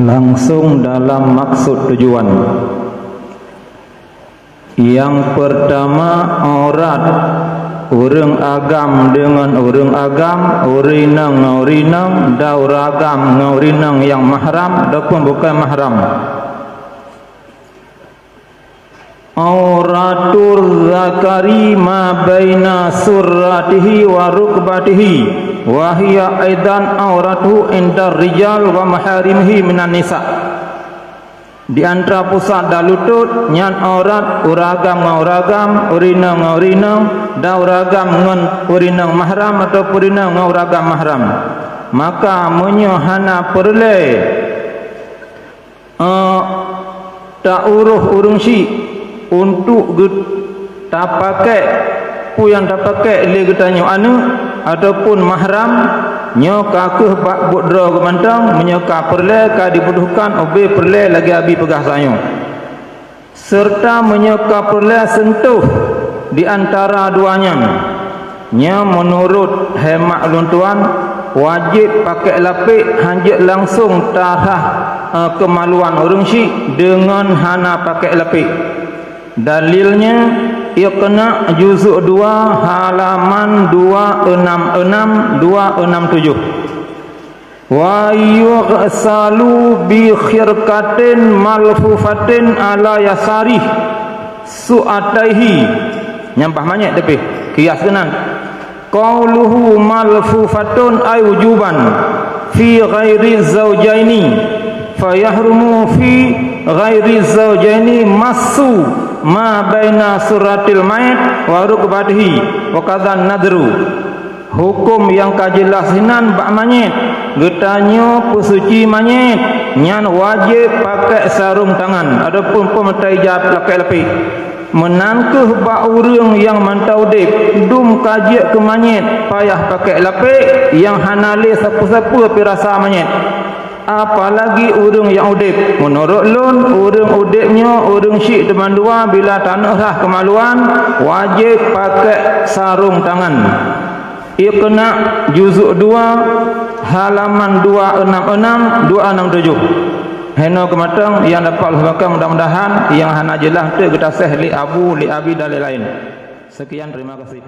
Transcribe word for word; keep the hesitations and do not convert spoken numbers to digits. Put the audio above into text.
Langsung dalam maksud tujuan. Nyang peurtama, aurat ureuëng agam deungon ureuëng agam, ureuëng inong ngon ureuëng inong, dan ureuëng agam ngon ureuëng inong nyang mahram ataupun bukon mahram. Auratul zakari ma baina surratihi wa rukbatihi, wa hiya aidan auratuhu indar rijal wa maharimihi minan nisa. Di antara pusat dan lutôt nyan aurat ureuëng agam ngon ureuëng agam, ureuëng inong ngon ureuëng inong, dan ureuëng agam ngon ureuëng inong mahram atawa ureuëng inong ngon ureuëng agam mahram. Maka meunyoe hana peureulée, eh, tauroh ureuëng syik untuk geu-, tapakék peue nyang tapakék lé geutanyoe aneuëk ataupun mahram, nyoe ka kheueh bak buet droe geuh mantong, meunyoe ka peureulée ka dibutuhkan ubé peureulée lagée Abi peugah tanyoe. Seureuta meunyoe ka peureulée seuntoh di antara dua nyan, nyoe meunurot hemat ulôn tuan, wajéb pakék lapék, hanjeuet langsong tarhah, eh, keumaluan ureuëng syik deungon hana pakék lapék. Dalilnya, Iqna juzuk dua halaman dua enam enam, dua enam tujuh. Wa yughsalu bi khirqatin malfufatin ala yasarih su'ataihi. Nyang bah manyét tapi kias keunan. Qauluhu malfufatun ay wujuban fi ghairi zaujaini, fayahrumu fi ghairi zaujaini massu ma baina suratil mait wa rukbatihi wa kadzan nadru. Huköm nyang ka jeulaih sinan bak manyét, geutanyoe peusuci manyét nyan wajéb pakék sarong tangan ataupun peumeutai jab pakék lapék. Meunan kheueh bak ureuëng nyang mantong udeb dum ka jeuet keu manyét payah pakék lapék nyang hana lé sapeue-sapeue pih rasa manyét. Apalagi ureuëng nyang udeb. Meunurot lôn, ureuëng udeb nyoe ureuëng syik teuma dua bila taneuh rhah keumaluan, wajéb pakék sarong tangan. Iqna juzuk dua halaman dua enam enam, dua enam tujuh. Henoe keumatang nyang dapat lôn sampaikan, mudah-mudahan nyang hana jeulaih teuk geutaseh lé Abu, lé Abi dan laén-laén. Sekian, terima kasih.